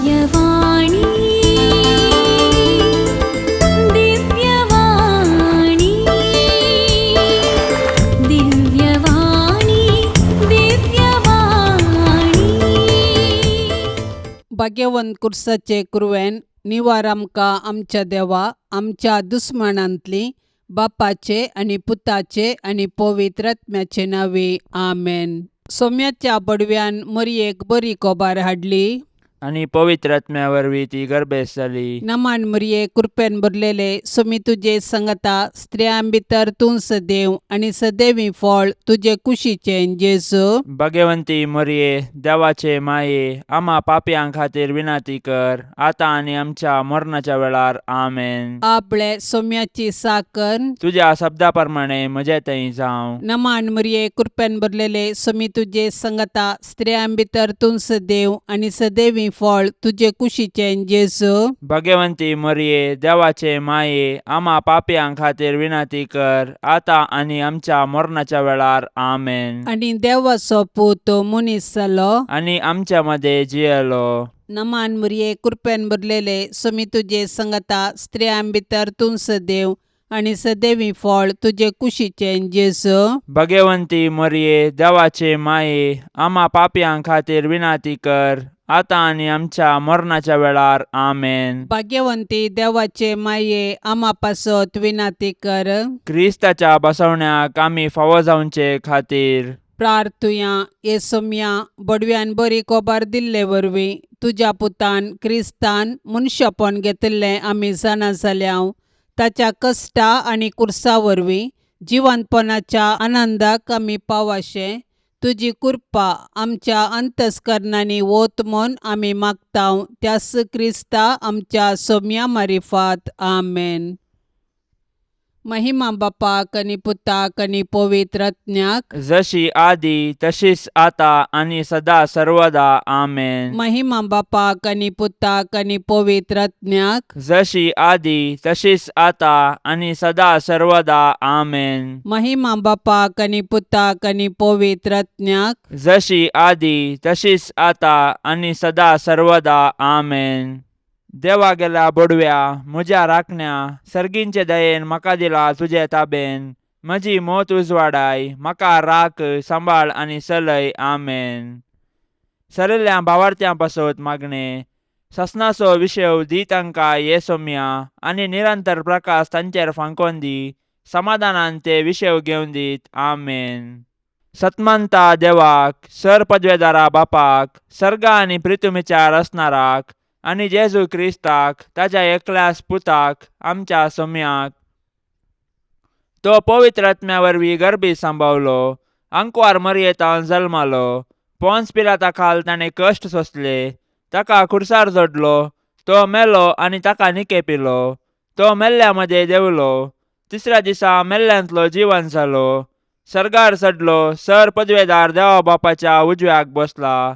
दिव्यवाणी, दिव्यवाणी, दिव्यवाणी, दिव्यवाणी. भाग्यवंत कुर्साचे कुरवेन निवार आमकां आमच्या देवा आमच्या दुस्मानांतली बापाचे आनी पुताचे आनी पवित्र आत्म्याचे नांवे आमेन. सोम्याच्या बडव्यान मरयेक बरी कोबार हाडली आनी पवित्र आत्म्या वरवीं ती गर्भेस्त जाली. नमान मरये, कृपेन भरलेले, सोमी तुजे संगता, स्त्रियां भितर तूं सदैव आनी सदैवी फळ तुजे कुशीचें जेजू. भगवंती मरये, देवाचे माये, आमा पापयां खातीर विनंती कर, आतां आनी आमच्या मरणाच्या वेळार. आमेन. आपले सोम्याची साकर. तुज्या शब्दा प्रमाणे म्हजे थंय जावं. नमान मरये, कृपेन भरलेले, सोमी तुजे संगता, स्त्रियां भितर तूं सदैव आनी सदैवी फळ तुजे कुशीचें जेजू. भगवंती मरये, देवाचे माये, आमा पापयां खातीर विनंती कर, आतां आनी आमच्या मरणाच्या वेळार. आमेन. आनी देवाचो पूत मनीस जालो आनी आमच्या मदें जियेलो. नमान मरये, कृपेन भरलेले, सोमी तुजे संगता, स्त्रियां भितर तूं सदैव आनी सदैवी फळ तुजे कुशीचें जेजू. भगवंती मरये, देवाचे माये, आमा पापयां खातीर विनंती कर, आतां आनी आमच्या मरणाच्या वेळार. आमेन. भाग्यवंती देवाचे माये, आमा पासत विनंती कर. क्रिस्ताच्या बसवण्याक आमी फावो जावचे खातीर प्रार्थुया. हे सोम्या, बडव्यान बरी कोबार दिल्ले वरवीं तुज्या पुतान क्रिस्तान मनशापण घेतिल्लें आमी जाणा जाल्या. ताच्या कश्टा आनी कुर्सा वरवीं जिवंतपणाच्या आनंदाक आमी पावाशें तुजी कृपा आमच्या अंतस्करणांनी वत म्हूण आमी मागता, त्यास क्रिस्ता आमच्या सोम्या मारिफात. आमेन. महिमा बापाक आनी पुताक आनी पवित्र आत्म्याक. जशी आदी तशीच आता आनी सदा सर्वदा. आमेन. महिमा बापाक आनी पुताक आनी पवित्र आत्म्याक. जशी आदी तशीच आता आनी सदा सर्वदा. आमेन. महिमा बापाक आनी पुताक आनी पवित्र आत्म्याक. जशी आदी तशीच आता आनी सदा सर्वदा. आमेन. देवा गेल्या बडव्या, म्हज्या राखण्या, सर्गींचे दयेन म्हाका दिला तुजे ताबेन. म्हजी मोत उजवाडाय, म्हाका राख, सांबाळ आनी चलय. आमेन. सरिल्ल्या भावार्थ्यां पासत मागणें. ससनाचो विशेव दी तांकां ये सोम्या आनी निरंतर प्रकाश तांचेर फांकोन दी. समाधानान ते विशेव घेवन दीत. आमेन. सतमंता देवाक, सर पदवेदारा बापाक, सर्गा आनी प्रितुमीच्या रचणाराक आनी जेजू क्रिस्ताक ताच्या एकल्याच पुताक, आमच्या सोम्याक, तो पवित्र आत्म्या वरवीं गर्भी सांबावलो, आंकवार मरयेतान जल्मालो, पोन्स पिलाता खाल ताणें कश्ट सोंसले, ताका खुर्सार जोडलो, तो मेलो आनी ताका निकेपिलो, तो मेल्ल्या मदें देंवलो, तिसऱ्या दिसा मेल्ल्यांतलो जिवन जालो, सर्गार चडलो, सर पदवेदार देवा बापाच्या उजव्याक बसला,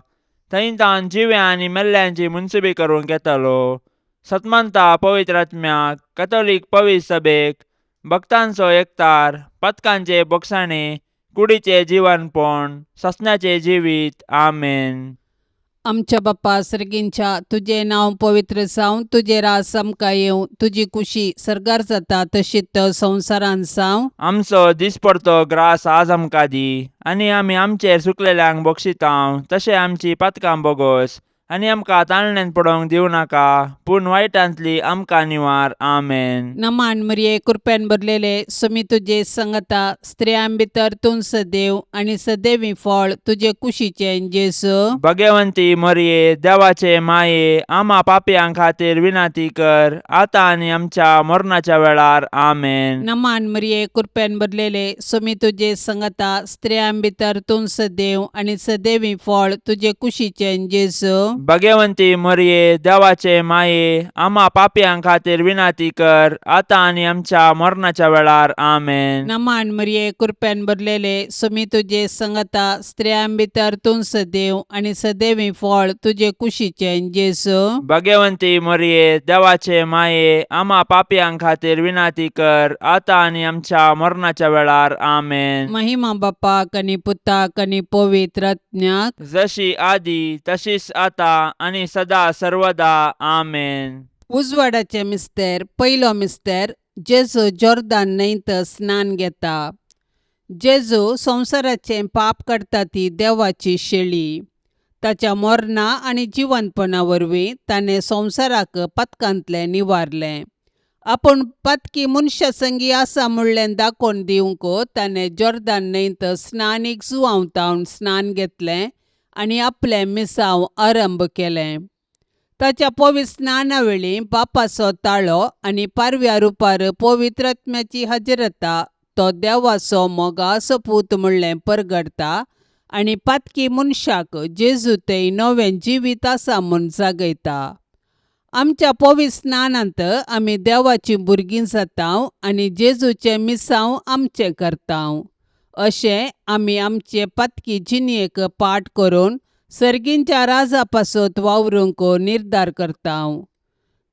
थंय तावन जिव्या आनी मेल्ल्यांची मुनसुबी करूंक येतालो. सतमंता पवित्र आत्म्याक, कथोलीक पवित्र सभेक, भक्तांचो एकतार, पथकांचे बोगसाणे, कुडीचे जिवनपण, ससण्याचे जिवीत. आमेन. आमच्या बाप्पा सर्गींच्या, तुजें नांव पवित्र जावं, तुजें राज आमकां येवं, तुजी कुशी सर्गार जाता तशीच संवसारांत जावं. आमचो दिसपडतो ग्रास आज आमकां दी आनी आमी आमचेर चुकलेल्यांक बक्षितांव तशें आमची पातकां बोगोस आनी आमकां ताळण्यांत पडोवंक दिवं नाका, पूण वायटांतली आमकां निवार. आमेन. नमान मरिये, कृपेन भरलेले, सुमी तुजे संगता, स्त्रियां भितर तूं सदैव आनी सदैवी फळ तुजे कुशीचें जेजू. भगवंती मरिये, देवाचे माये, आमा पापयां खातीर विनंती कर, आतां आनी आमच्या मरणाच्या वेळार. आमेन. नमान मरिये, कृपेन भरलेले, सुमी तुजे संगता, स्त्रियां भितर तूं सदैव आनी सदैवी फळ तुजे कुशीचें जेजू. भगवंती मरिये, देवाचे माये, आमा पापयां खातीर विनंती कर, आतां आनी आमच्या मरणाच्या वेळार. आमेन. नमान मरिये, कृपेन भरलेले, सुमी तुजे संगता, स्त्रियां भितर तूं सदैव आनी सदैवी फळ तुजे कुशीचें जेजू. भगवंती मरिये, देवाचे माये, आमा पापयां खातीर विनंती कर, आतां आनी आमच्या मरणाच्या वेळार. आमेन. महिमा बापाक आनी पुताक आनी पवित्र आत्म्याक. जशी आदी तशीच आता आनी सदा सर्वदा आमेन. उजवाडाचें मिस्तेर. पयलो मिस्तेर. जेजू जोर्दान न्हंयत स्नान घेता. जेजू संवसाराचें पाप काडटा ती देवाची शेळी. ताच्या मरणा आनी जिवंतपणा वरवीं ताणें संवसाराक पातकांतलें निवारलें. आपूण पातकी मनशा संगी आसा म्हणलें दाखोवन दिवंक ताणें जोर्दान न्हंयत स्नानीक जुवांव स्नान घेतलें आनी आपलें मिसांव आरंभ केलें. ताच्या पवित्र स्नाना वेळी बापाचो ताळो आनी पारव्या रुपार पवित्र आत्म्याची हजरता तो देवाचो मोगाचो पूत म्हणलें परगडता आनी पातकी मनशाक जेजू थंय नवें जिवीत आसा म्हूण जागयता. आमच्या पवित्र स्नानांत आमी देवाचीं भुरगीं जाता आनी जेजूचें मिसांव आमचें करता. अशें आमी आमचे पातकी जिणेक पाठ करून सर्गींच्या राजा पासत वावरूंक निर्धार करता.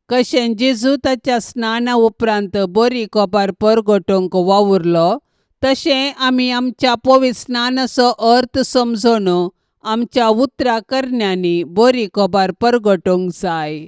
कशें जेजू ताच्या स्नाना उपरांत बरी कोबार परगटूंक वावुरलो, तशें आमी आमच्या पवित्र स्नानाचो अर्थ समजून आमच्या उतरां करण्यांनी बरी कोबार परगटूंक जाय.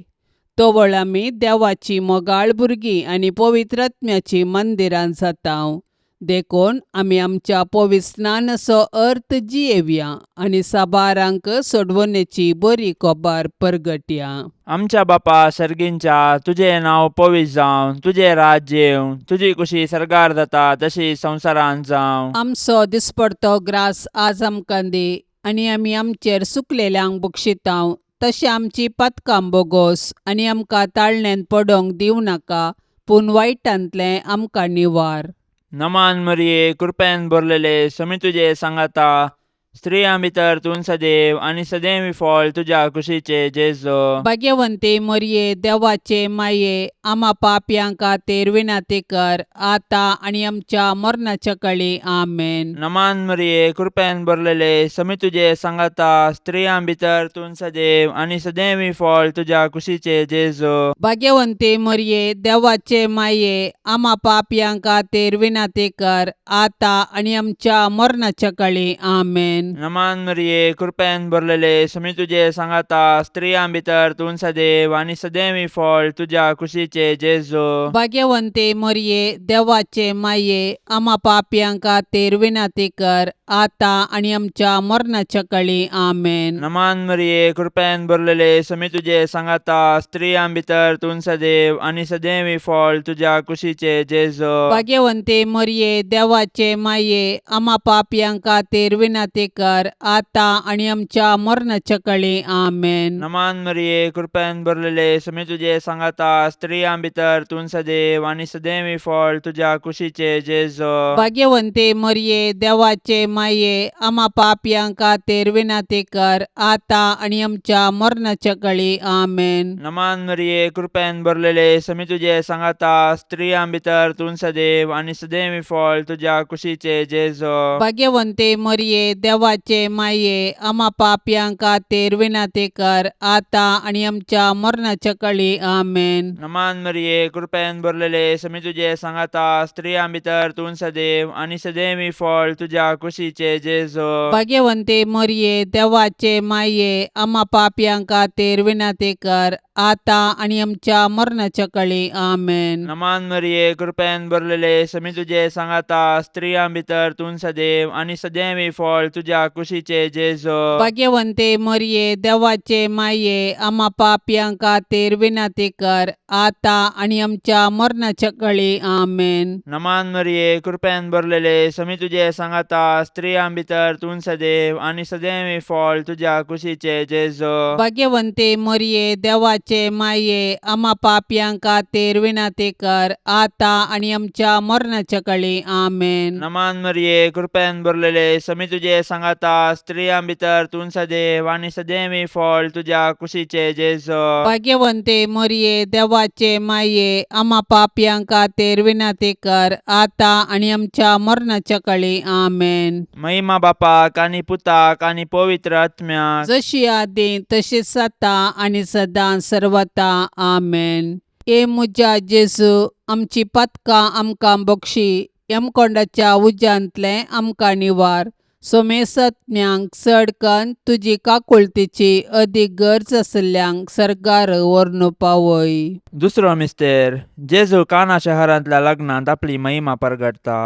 तवळ आमी देवाची मोगाळ भुरगीं आनी पवित्र आत्म्याचीं मंदिरां जाता. देखून आमी आमच्या पवित्र स्नानाचो अर्थ जियेवया आनी साबारांक सोडवणेची बरी कोबार परगटया. आमच्या बापा सर्गींच्या, तुजें नांव पवित्र जावं, तुजें राज्य येवं, तुजी कुशी सर्गार जाता तशी संवसारांत जावं. आमचो दिसपडतो ग्रास आज आमकां दी आनी आमी आमचेर सुकलेल्यांक बक्षितांव, तशें आमची पातकां बोगोस आनी आमकां ताळण्यांत पडोंक दिवं नाका, पूण वायटांतलें आमकां निवार. नमान मरिये, कृपेन भरलेले, समी तुजे सांगाता, स्त्रियां भितर तूं सदैव आनी सदैव फळ तुज्या कुशीचे जेजो. भाग्यवंती मरये, देवाचे माये, आमा पापयां खातीर विनंती कर, आतां आनी आमच्या मरणाच्या कळी. आमेन. नमान मरिये, कृपेन भरलेले, समी तुजे सांगाता, स्त्रियां भितर तूं सदैव आनी सदैव फळ तुज्या कुशीचे जेजो. भाग्यवंती मरये, देवाचे माये, आमा पापयां खातीर विनंती कर, आतां आनी आमच्या मरणाच्या कळी. आमेन. नमान मरिये, कृपेन भरलेले, समी तुजे सांगाता, स्त्रियां भितर तूं सदैव आनी सदैव फळ तुज्या कुशीचे जेजो. भाग्यवंती मरये, देवाचे माये, आमा पापयां खातीर विनंती कर, आतां आनी आमच्या मरणाच्या कळी. आमेन. नमान मरिये, कृपेन भरलेले, समी तुजे सांगाता, स्त्रियां भितर तूं सदैव आनी सदैव फळ तुज्या कुशीचे जेजो. भाग्यवंती मरये, देवाचे माये, आमा पापयां खातीर विनंती कर, आतां आनी आमच्या मरणाच्या कळी. आमेन. नमान मरिये, कृपेन भरलेले, समी तुजे सांगाता, स्त्रियां भितर तूं सदैव आनी सदैव फळ तुज्या कुशीचे जेजो. भाग्यवंती मरये, देवाचे माये, आमा पापयां खातीर विनंती कर, आतां आनी आमच्या मरणाच्या कळी. आमेन. नमान मरिये, कृपेन भरलेले, समी तुजे सांगाता, स्त्रियां भितर तूं सदैव आनी सदैव फळ तुज्या कुशीचे जेजो. भाग्यवंती मरये, देवाचे माये, आमा पापयां खातीर विनंती कर, आतां आनी आमच्या मरणाच्या कळी. आमेन. नमान मरिये, कृपेन भरलेले, समी तुजे सांगाता, स्त्रियां भितर तूं सदैव आनी सदैव फळ तुज्या कुशीचे जेजो. भाग्यवंती मरये, देवाचे माये, आमा पापयां खातीर विनंती कर, आतां आनी आमच्या मरणाच्या कळी. आमेन. नमान मरिये, कृपेन भरलेले, समी तुजे सांगाता, स्त्रियां भितर तूं सदैव आनी सदैव फळ तुज्या कुशीचे जेजो. भाग्यवंती मरये, देवाचे माये, आमा पापयां खातीर विनंती कर, आतां आनी आमच्या मरणाच्या कळी. आमेन. नमान मरिये, कृपेन भरलेले, समी तुजे सांगाता, स्त्रियां भितर तूं सदैव आनी सदैव फळ तुज्या कुशीचे जेजो. भाग्यवंती मरये, देवाचे माये, आमा पापयां खातीर विनंती कर, आतां आनी आमच्या मरणाच्या कळी. आमेन. नमान मरिये, कृपेन भरलेले, समी तुजे सांगाता, स्त्रियां भितर तूं सदैव आनी सदैव फळ तुज्या कुशीचे जेजो. भाग्यवंती मरये, देवाचे माये, आमा पापयां खातीर विनंती कर, आतां आनी आमच्या मरणाच्या कळी. आमेन. महिमा बापाक आनी पुताक आनी पवित्र आत्म्याक, जशी आदी तशीच आतां आनी सदां सर्वता. आमेन. ए म्हज्या जेजू, आमची पातकां आमकां बक्षी, यमकोंडाच्या उज्यांतलें आमकां निवार, सोमेसत्म्यांक चड कन्न तुजी काकुळतीची अदीक गरज आशिल्ल्यांक सर्गार व्हरून पावय. दुसरो मिस्तेर. जेजू काना शहरांतल्या लग्नांत आपली महिमा परगटता.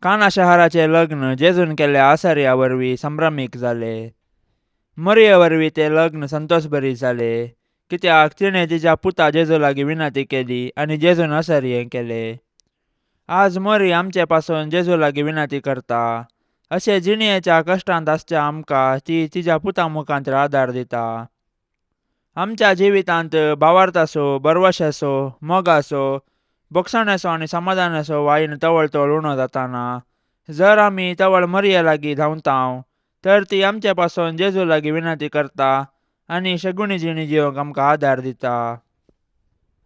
काना शहराचें लग्न जेजून केल्ल्या आसर्या वरवीं संभ्रमीक जालें. मरये वरवीं तें लग्न संतोशभरीत जालें, कित्याक तिणें तिच्या पुता जेजू लागीं विनंती केली आनी जेजून असर्यें केलें. आज मरी आमचे पासून जेजू लागीं विनंती करता. अशें जिणयेच्या कश्टांत आसच्या आमकां ती तिच्या पुता मुखांत आदार दिता. आमच्या जिवितांत भावार्थाचो, भरवशाचो, मोगाचो, भोगसण्याचो आनी समाधानाचो वायन तवळ तवळ उणो जाताना जर आमी तवळ मरये लागीं धांवतांव तर ती आमचे पासून जेजू लागीं विनंती करता आनी शगुणी जिणी जिवंक आमकां आदार दिता.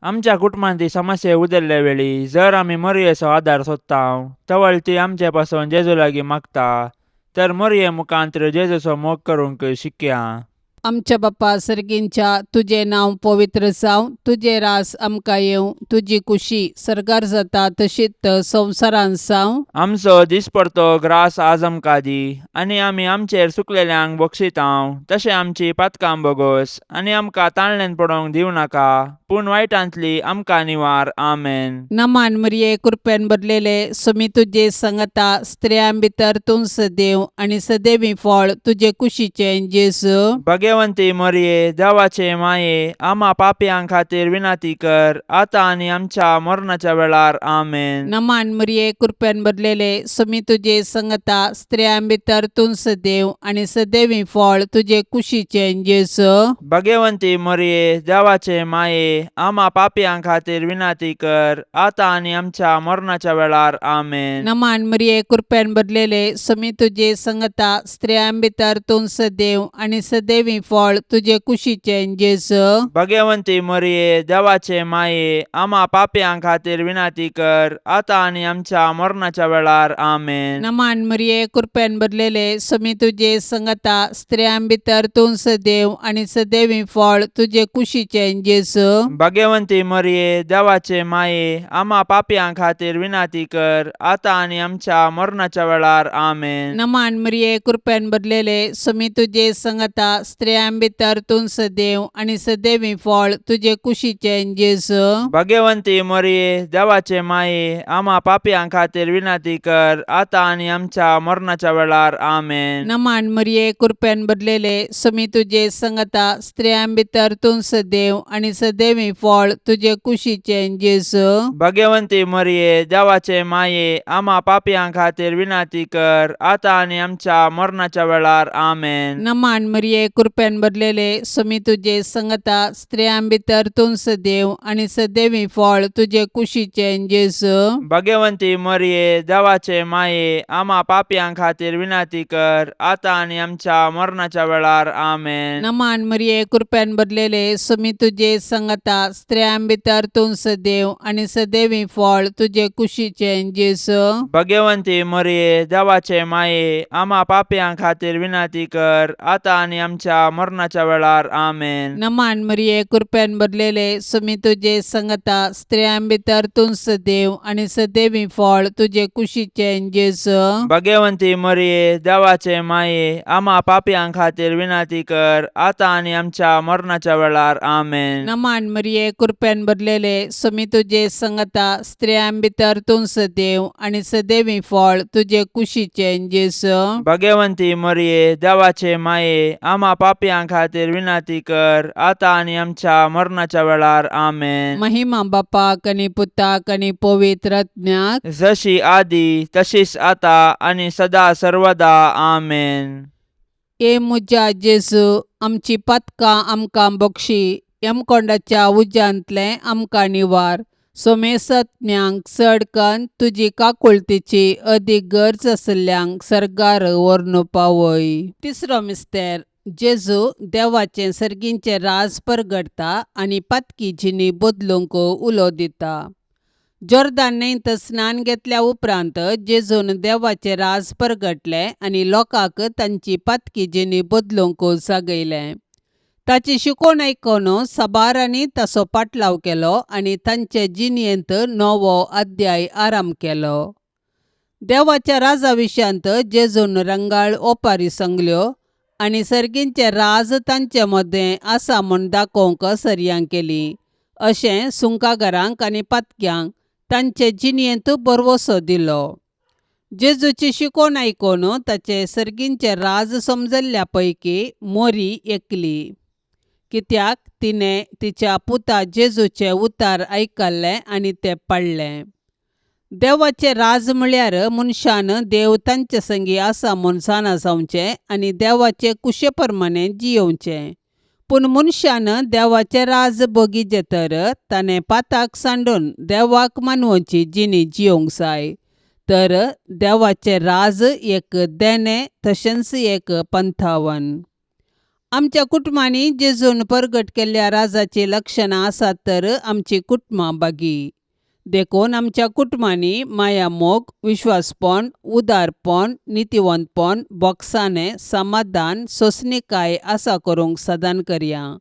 आमच्या कुटुंबांत समस्या उदेल्ले वेळी जर आमी मरयेचो आदार सोदतांव तवळ ती आमचे पासून जेजू लागीं मागता. तर मरये मुखांत जेजूचो मोग करूंक शिकया. आमच्या बापा सर्गींच्या, तुजें नांव पवित्र जावं, तुजें रास आमकां येवं, तुजी कुशी सर्गार जाता तशीच संवसारांत जावं. आमचो दिसपडतो ग्रास आज आमकां दी आनी आमी आमचेर चुकलेल्यांक बक्षितांव तशें आमची पातकां बोगोस आनी आमकां ताणल्यान पडोवंक दिवं नाका, पूण वायटांतली आमकां निवार. आमेन. नमान मरिये, कृपेन भरलेले, सुमी तुजे संगता, स्त्रियां भितर तूं सदैव आनी सदैवी फळ तुजे कुशीचें जेजू. भगवंती मरये, देवाचे माये, आमा पापयां खातीर विनंती कर, आतां आनी आमच्या मरणाच्या वेळार. आमेन. नमान मरिये, कृपेन भरलेले, सुमी तुजे संगता, स्त्रियां भितर तूं सदैव आनी सदैवी फळ तुजे कुशीचें जेजू. भगवंती मरये, देवाचे माये, आमा पापयां खातीर विनंती कर, आतां आनी आमच्या मरणाच्या वेळार. आमेन. नमान मरिये, कृपेन भरलेले, सुमी तुजे संगता, स्त्रियां भितर तूं सदैव आनी सदैवी फळ तुजे कुशीचें जेजू. भगवंती मरये, देवाचे माये, आमा पापयां खातीर विनंती कर, आतां आनी आमच्या मरणाच्या वेळार. आमेन. नमान मरिये, कृपेन भरलेले, सुमी तुजे संगता, स्त्रियां भितर तूं सदैव आनी सदैवी फळ तुजे कुशीचें जेजू. भगवंती मरये, देवाचे माये, आमा पापयां खातीर विनंती कर, आतां आनी आमच्या मरणाच्या वेळार. आमेन. नमान मरिये, कृपेन भरलेले, सुमी तुजे संगता, स्त्रियां भितर तूं सदैव आनी सदैवी फळ तुजे कुशीचें जेजू. भगवंती मरये, देवाचे माये, आमा पापयां खातीर विनंती कर, आतां आनी आमच्या मरणाच्या वेळार. आमेन. नमान मरिये, कृपेन भरलेले, सुमी तुजे संगता, स्त्रियां भितर तूं सदैव आनी सदैवी फळ तुजे कुशीचें जेजू. भगवंती मरये, देवाचे माये, आमा पापयां खातीर विनंती कर, आतां आनी आमच्या मरणाच्या वेळार. आमेन. नमान मरिये, कृपेन भरलेले, सुमी तुजे संगता, स्त्रियां भितर तूं सदैव आनी सदैवी फळ तुजे कुशीचें जेजू. भगवंती मरये, देवाचे माये, आमा पापयां खातीर विनंती कर, आतां आनी आमच्या मरणाच्या वेळार. आमेन. नमान मरिये, कृपेन भरलेले, सुमी तुजे संगता, स्त्रियां भितर तूं सदैव आनी सदैवी फळ तुजे कुशीचें जेजू. भगवंती मरये, देवाचे माये, आमा पापयां खातीर विनंती कर, आतां आनी आमच्या मरणाच्या वेळार. आमेन. नमान मरिये, कृपेन भरलेले, सुमी तुजे संगता, स्त्रियां भितर तूं सदैव आनी सदैवी फळ तुजे कुशीचें जेजू. भगवंती मरये, देवाचे माये, आमा पापयां खातीर विनंती कर, आतां आनी आमच्या मरणाच्या वेळार. आमेन. नमान मरिये, कृपेन भरलेले, सुमी तुजे संगता, स्त्रियां भितर तूं सदैव आनी सदैवी फळ तुजे कुशीचें जेजू. भगवंती मरये, देवाचे माये, आमा पापयां खातीर विनंती कर, आतां आनी आमच्या मरणाच्या वेळार. आमेन. महिमा बापाक आनी पुताक आनी पवित्र आत्म्याक. जशी आदी तशीच आता आनी सदा सर्वदा. आमेन. ए म्हज्या जेजू, आमची पातकां आमकां बक्षी, यमकोंडाच्या उज्यांतलें आमकां निवार, सोमेसत्म्यांक चड कन्न तुजी काकुळतीची अदीक गरज आशिल्ल्यांक सर्गार व्हरून पावय. तिसरो मिस्तेर. जेजू देवाचें सर्गींचें राज परगटता आनी पातकी जिणी बदलूंक उलो दिता. जोर्दान न्हंयत स्नान घेतल्या उपरांत जेजून देवाचें राज परगटलें आनी लोकांक तांची पातकी जिणी बदलूंक जागयलें. ताची शिकवण आयकून साबारांनी ताचो पाटलाव केलो आनी तांचे जिणेंत नवो अध्याय आरंभ केलो. देवाच्या राजा विशयांत जेजून रंगाळ ओपारी सांगल्यो आनी सर्गींचें राज तांचे मदें आसा म्हूण दाखोवंक सरयां केली. अशें सुंकागारांक आनी पातक्यांक तांचे जिणेंत भरवंसो दिलो. जेजूची शिकवण आयकून ताचें सर्गींचें राज समजल्ल्या पैकी मोरी एकली. कित्याक तिणें तिच्या पुता जेजूचें उतार आयकल्लें आनी तें पाळ्ळें. देवाचें राज म्हळ्यार मनशान देव तांचे संगी आसा म्हूण जाणा जावचें आनी देवाचे कुशे प्रमाणें जियोवचें. पूण मनशान देवाचें राज बगीचें तर ताणें पाताक सांडून देवाक मानवची जिणी जियोवंक जाय. तर देवाचें राज एक देणें तशेंच एक पंथावन. आमच्या कुटुंबांनी जेजून परगट केल्ल्या राजाचीं लक्षणां आसात तर आमचीं कुटुंबां बागी. देखून आमच्या कुटुंबांनी मायामोग, विश्वासपण, उदारपण, नितीवंतपण, बोगसाणें, समाधान, सोंसणीकाय आसा करूंक सदान करया.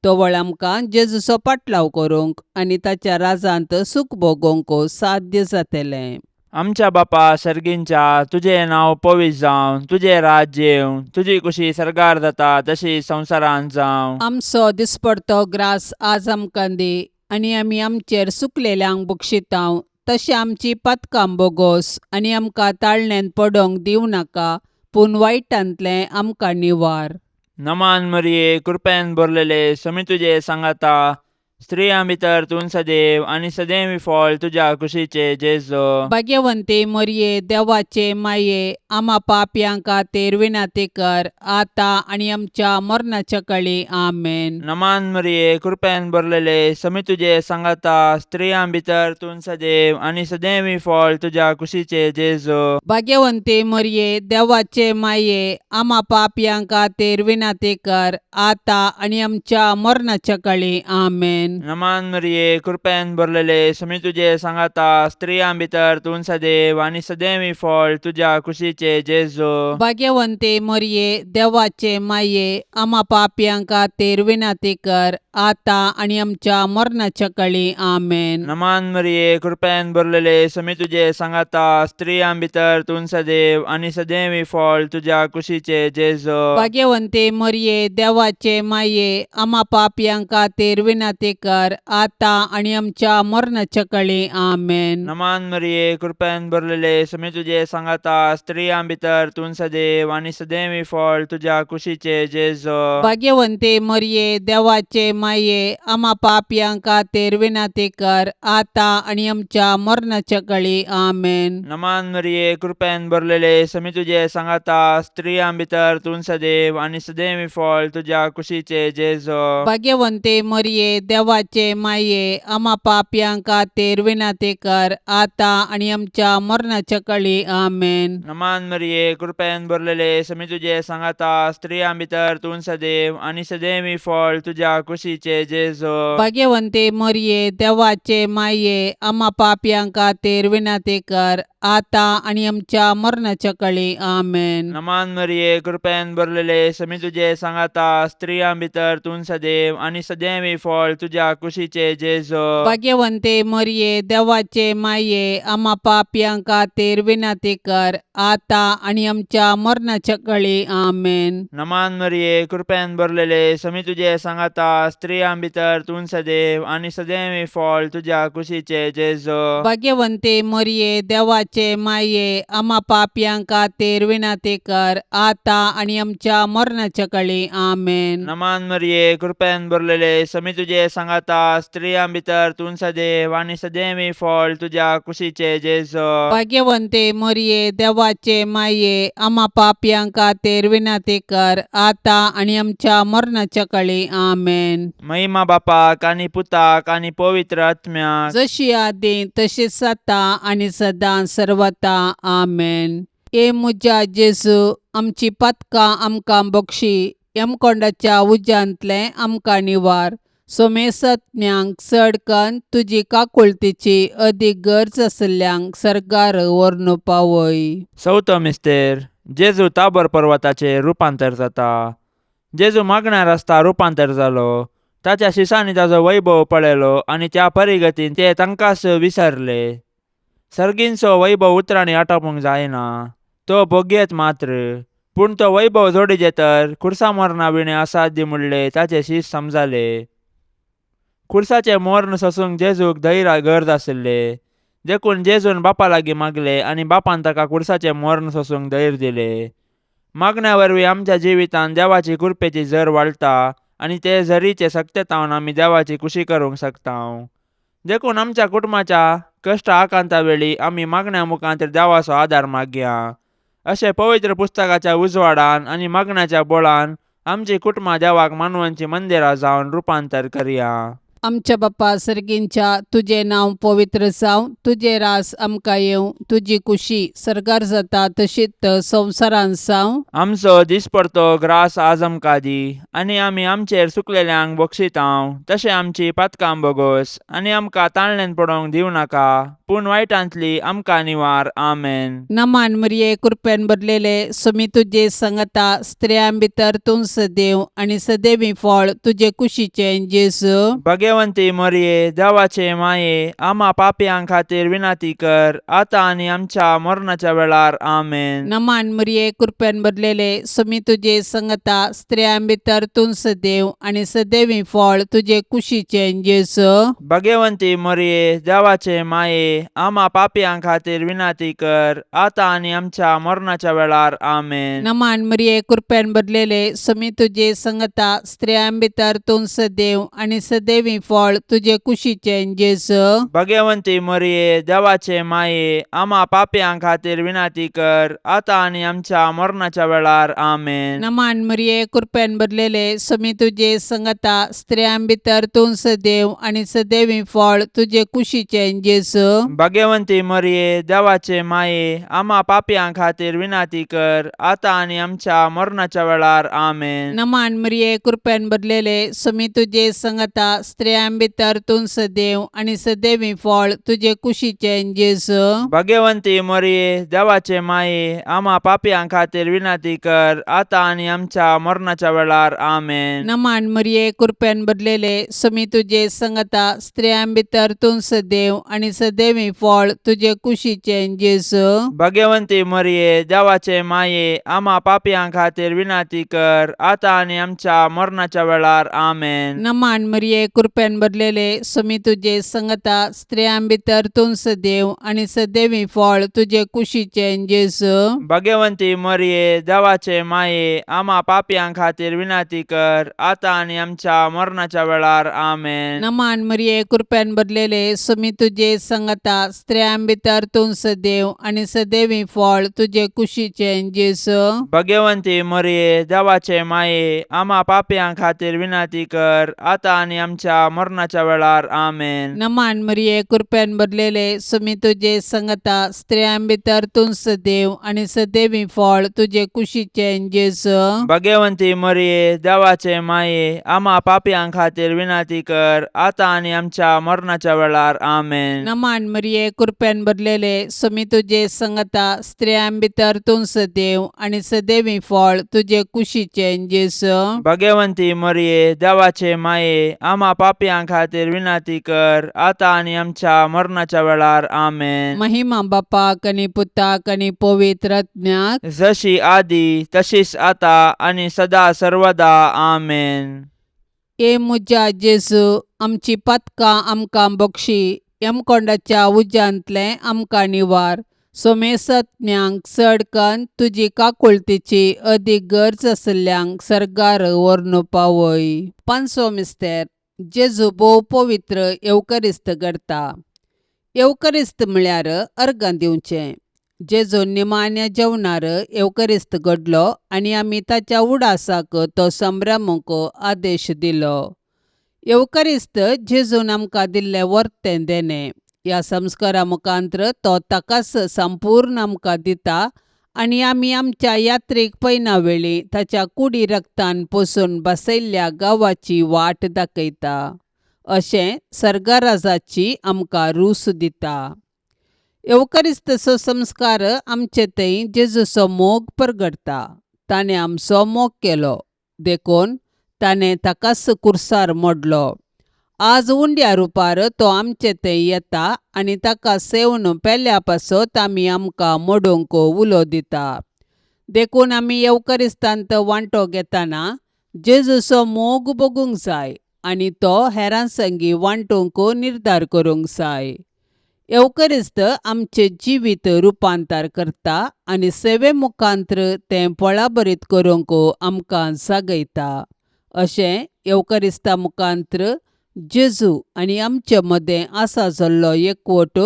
तवळ आमकां जेजूचो पाटलाव करूंक आनी ताच्या राजांत सूख भोगोवंक साध्य जातलें. आमच्या बापा सर्गींच्या, तुजें नांव पवित्र जावं, तुजें राज्य येवं, तुजी कुशी सर्गार जाता तशी संवसारांत जावं. आमचो दिसपडतो ग्रास आज आमकां दी आनी आमी आमचेर सुकलेल्यांक बक्षितांव तशें आमची पातकां बोगोस आनी आमकां ताळण्यांत पडोवंक दिवं नाका पूण वायटांतलें आमकां निवार. नमान मरिये, कृपेन भरलेले, समी तुजे सांगाता, स्त्रियां भितर तूं सदैव आनी सदैव फळ तुज्या कुशीचे जेजो. भाग्यवंती मोरये, देवाचे माये, आमा पापयां खातीर विनंती कर आतां आनी आमच्या मरणाच्या कळी. आमेन. नमान मरिये, कृपेन भरलेले, समी तुजे सांगाता, स्त्रियां भितर तूं सदैव आनी सदैव फळ तुज्या कुशीचे जेजो. भाग्यवंती मोरये, देवाचे माये, आमा पापयां खातीर विनंती कर आतां आनी आमच्या मरणाच्या कळी. आमेन. नमान मरिये, कृपेन भरलेले, समी तुजे सांगाता, स्त्रियां भितर तूं सदैव आनी सदैव फळ तुज्या कुशीचे जेजो. भाग्यवंती मोरये, देवाचे माये, आमा पापयां खातीर विनंती कर आतां आनी आमच्या मरणाच्या कळी. आमेन. नमान मरिये, कृपेन भरलेले, समी तुजे सांगाता, स्त्रियां भितर तूं सदैव आनी सदैव फळ तुज्या कुशीचे जेजो. भाग्यवंती मोरये, देवाचे माये, आमा पापयां खातीर विनंती कर आतां आनी आमच्या मरणाच्या कळी. आमेन. नमान मरिये, कृपेन भरलेले, समी तुजे सांगाता, स्त्रियां भितर तूं सदैव आनी सदैव फळ तुज्या कुशीचे जेजो. भाग्यवंती मोरये, देवाचे माये, आमा पापयां खातीर विनंती कर आतां आनी आमच्या मरणाच्या कळी. आमेन. नमान मरिये, कृपेन भरलेले, समी तुजे सांगाता, स्त्रियां भितर तूं सदैव आनी सदैव फळ तुज्या कुशीचे जेजो. भाग्यवंती मोरये, देवाचे माये, आमा पापयां खातीर विनंती कर आतां आनी आमच्या मरणाच्या कळी. आमेन. नमान मरिये, कृपेन भरलेले, समी तुजे सांगाता, स्त्रियां भितर तूं सदैव आनी सदैव फळ तुज्या कुशीचे जेजो. भाग्यवंती मोरये, देवाचे माये, आमा पापयां खातीर विनंती कर आतां आनी आमच्या मरणाच्या कळी. आमेन. नमान मरिये, कृपेन भरलेले, समी तुजे सांगाता, स्त्रियां भितर तूं सदैव आनी सदैव फळ तुज्या कुशीचे जेजो. भाग्यवंती मोरये, देवाचे माये, आमा पापयां खातीर विनंती कर आतां आनी आमच्या मरणाच्या कळी. आमेन. नमान मरिये, कृपेन भरलेले, समी तुजे सांगाता, स्त्रियां भितर तूं सदैव आनी सदैव फळ तुज्या कुशीचे जेजो. भाग्यवंती मोरये, देवाचे माये, आमा पापयां खातीर विनंती कर आतां आनी आमच्या मरणाच्या कळी. आमेन. नमान मरिये, कृपेन भरलेले, समी तुजे सांगाता, स्त्रियां भितर तूं सदैव आनी सदैव फळ तुज्या कुशीचे जेजो. भाग्यवंती मोरये, देवाचे माये, आमा पापयां खातीर विनंती कर आतां आनी आमच्या मरणाच्या कळी. आमेन. महिमा बापाक आनी पुताक आनी पवित्र आत्म्याक, जशी आदी तशीच आतां आनी सदां सर्वता. आमेन. ए म्हज्या जेजू, आमची पातकां आमकां बक्षी, यमकोंडाच्या उज्यांतलें आमकां निवार, सोमेसत्म्यांक चड कन्न तुजी काकुळतीची अदीक गरज आशिल्ल्यांक सर्गार व्हरून पावय. चवथो मिस्तेर, जेजू ताबोर पर्वताचेर रुपांतर जाता. जेजू मागण्यार आसता रुपांतर जालो. ताच्या शिसांनी ताजो वैभव पळयलो आनी त्या परिगतीन ते तांकांच विसरले. सर्गींचो वैभव उतरांनी आटापूंक जायना, तो भोगयेत मात्र. पूण तो वैभव जोडीजे तर खुर्सा मरणा विणे असाध्य म्हणले ताचे शीस समजाले. खुर्साचें मर्ण सोसूंक जेजूक धैर्य गरज आशिल्ले, देखून जेजून बापा लागीं मागले आनी बापान ताका खुर्साचें मर्ण सोसूंक धैर्य दिले. मागण्या वरवीं आमच्या जिवितांत देवाची कृपेची झर वाडटा आनी ते झरीचे सक्तेतावन आमी देवाची खुशी करूंक शकता. देखून आमच्या कुटुंबाच्या कश्ट आकांता वेळी आमी मागण्या मुखांत देवाचो आदार मागया. अशें पवित्र पुस्तकाच्या उजवाडान आनी मागण्याच्या बळान आमची कुटुंबां देवाक मानवांची मंदिरां जावन रुपांतर करया. आमच्या बाप्पा सर्गींच्या, तुजें नांव पवित्र जावं, तुजें रास आमकां येवं, तुजी कुशी सर्गार जाता तशीच संवसारांत जावं. आमचो दिसपडतो ग्रास आज आमकां दी आनी आमी आमचेर सुकलेल्यांक बक्षितांव तशें आमची पातकां बोगोस आनी आमकां ताणल्यान पडोवंक दिवं नाका, पूण वायटांतली आमकां निवार. आमेन. नमान मरिये, कृपेन भरलेले, सुमी तुजे संगता, स्त्रियां भितर तूं सदैव आनी सदैवी फळ तुजे कुशीचें जेजू. भगवंती मरिये, देवाचे माये, आमा पापयां खातीर विनंती कर, आतां आनी आमच्या मरणाच्या वेळार. आमेन. नमान मरिये, कृपेन भरलेले, सुमी तुजे संगता, स्त्रियां भितर तूं सदैव आनी सदैवी फळ तुजे कुशीचें जेजू. भगवंती मरिये, देवाचे माये, आमा पापयां खातीर विनंती कर, आतां आनी आमच्या मरणाच्या वेळार. आमेन. नमान मरिये, कृपेन भरलेले, सुमी तुजे संगता, स्त्रियां भितर तूं सदैव आनी सदैवी फळ तुजे कुशीचें जेजू. भगवंती मरिये, देवाचे माये, आमा पापयां खातीर विनंती कर, आतां आनी आमच्या मरणाच्या वेळार. आमेन. नमान मरिये, कृपेन भरलेले, सुमी तुजे संगता, स्त्रियां भितर तूं सदैव आनी सदैवी फळ तुजे कुशीचें जेजू. भगवंती मरिये, देवाचे माये, आमा पापयां खातीर विनंती कर, आतां आनी आमच्या मरणाच्या वेळार. आमेन. नमान मरिये, कृपेन भरलेले, सुमी तुजे संगता, स्त्रियां भितर तूं सदैव आनी सदैवी फळ तुजे कुशीचें जेजू. भगवंती मरिये, देवाचे माये, आमा पापयां खातीर विनंती कर, आतां आनी आमच्या मरणाच्या वेळार. आमेन. नमान मरिये, कृपेन भरलेले, सुमी तुजे संगता, स्त्रियां भितर तूं सदैव आनी सदैवी फळ तुजे कुशीचें जेजू. भगवंती मरिये, देवाचे माये, आमा पापयां खातीर विनंती कर, आतां आनी आमच्या मरणाच्या वेळार. आमेन. नमान मरिये, कृपेन भरलेले, सुमी तुजे संगता, स्त्रियां भितर तूं सदैव आनी सदैवी फळ तुजे कुशीचें जेजू. भगवंती मरिये, देवाचे माये, आमा पापयां खातीर विनंती कर, आतां आनी आमच्या मरणाच्या वेळार. आमेन. नमान मरिये, कृपेन भरलेले, सुमी तुजे संगता, स्त्रियां भितर तूं सदैव आनी सदैवी फळ तुजे कुशीचें जेजू. भगवंती मरिये, देवाचे माये, आमा पापयां खातीर विनंती कर, आतां आनी आमच्या मरणाच्या वेळार. आमेन. नमान मरिये, कृपेन भरलेले, सुमी तुजे संगता, स्त्रियां भितर तूं सदैव आनी सदैवी फळ तुजे कुशीचें जेजू. भगवंती मरिये, देवाचे माये, आमा पापयां खातीर विनंती कर, आतां आनी आमच्या मरणाच्या वेळार. आमेन. नमान मरिये, कृपेन भरलेले, सुमी तुजे संगता, स्त्रियां भितर तूं सदैव आनी सदैवी फळ तुजे कुशीचें जेजू. भगवंती मरिये, देवाचे माये, आमा पापयां खातीर विनंती कर, आतां आनी आमच्या मरणाच्या वेळार. आमेन. महिमा बापाक आनी पुताक आनी पवित्र आत्म्याक, जशी आदी तशीच आता आनी सदा सर्वदा. आमेन. ए म्हज्या जेजू, आमची पातकां आमकां बक्षी, यमकोंडाच्या उज्यांतलें आमकां निवार, सोमेसत्म्यांक चड कन्न तुजी काकुळतीची अदीक गरज आशिल्ल्यांक सर्गार व्हरून पावय. पांचवो मिस्तेर, जेजू भोव पवित्र येवकरिस्त करता. येवकरिस्त म्हळ्यार अर्गां दिवचें. जेजू निमाण्या जेवणार येवकरिस्त घडलो आनी आमी ताच्या उडासाक तो संभ्रमूंक आदेश दिलो. येवकरिस्त जेजून आमकां दिल्लें वर्तें देणें. ह्या संस्कारा मुखांत्र तो ताकाच संपूर्ण आमकां दिता आनी आमी आमच्या यात्रेक पयना वेळी ताच्या कुडी रक्तान पोसून बसयल्ल्या गांवाची वाट दाखयता. अशें सर्गराजाची आमकां रूस दिता. येवकरिस्तचो संस्कार आमचे थंय जेजूचो मोग परगटता. ताणें आमचो मोग केलो देखून ताणें ताकाच कुर्सार मोडलो. आज उंड्या रुपार तो आमचे थंय येता आनी ताका सेवन पेल्या पासत आमी आमकां मोडूंक उलो दिता. देखून आमी येवकरिस्तांत वांटो घेतना जेजूचो मोग भोगूंक जाय आनी तो हेरां संगी वांटूंक निर्धार करूंक जाय. येवकरिस्त आमचें जिवीत रुपांतर करता आनी सेवे मुखांत्र तें फळाभरीत करूंक आमकां जागयता. अशें येवकरिस्ता मुखांत्र जेजू आनी आमचे मदें आसा जाल्लो एकवट